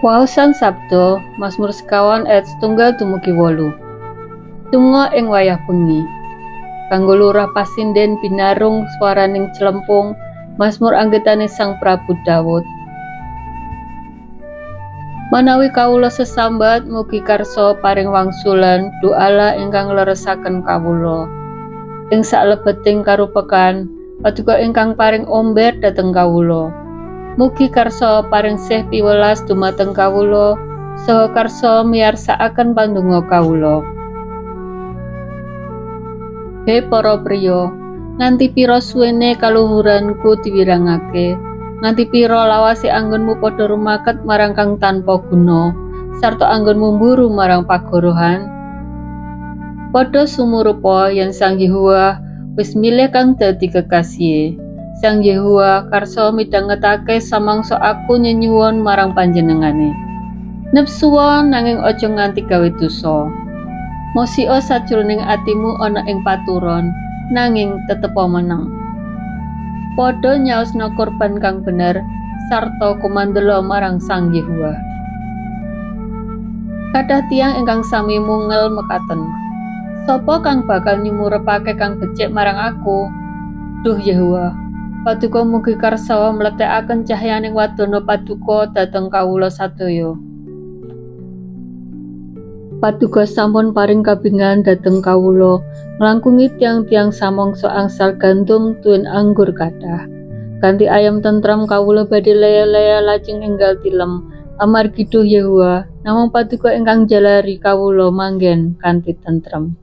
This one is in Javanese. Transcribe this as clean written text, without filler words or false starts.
Waosan Sabda Mazmur 25 ayat 1 dumugi 8. Donga ing wayah bengi. Kanggo lurah pasinden binarung swaraning clempung, Mazmur anggitane Sang Prabu Dawud. Manawi kawula sesambat, mugi karsa paring wangsulan, Duh Allah ingkang ngleresaken kawula. Ing saklebeting karupekan, paduka ingkang paring omber dhateng kawula. Mugi karsa paring sih piwelas dumateng kawula, saha karsa miyarsakaken pandonga kawula. He para priya, nganti pira suwene kaluhuranku diwirangake? Nganti pira lawase anggonmu padha rumaket marang kang tanpa guna, sarta anggonmu mburu marang pagorohan? Padha sumurupa yen Sang Yehuwa wis milih kang dadi kekasihe. Sang Yehuwa karsa midhangetake samangsa aku nyenyuwun marang panjenengane. Nepsuwa nanging aja nganti gawe dosa. Mosika sajroning atimu ana ing paturon, nanging tetepa meneng. Padha nyaosna korban kang bener sarta kumandela marang Sang Yehuwa. Kathah tiyang ingkang sami mungel mekaten. Sapa kang bakal nyumurepake kang becik marang aku? Duh Yehuwa, paduka mugi karsa mlethekaken cahyaning wadana paduka dhateng kawula sadaya. Paduka sampun paring kabingahan dhateng kawula, nglangkungi tiyang-tiyang samangsa angsal gandum tuwin anggur kathah. Kanthi ayem tentrem kawula badhe leya-leya lajeng enggal tilem, amargi Duh Yehuwa, namung paduka ingkang njalari kawula manggen kanthi tentrem.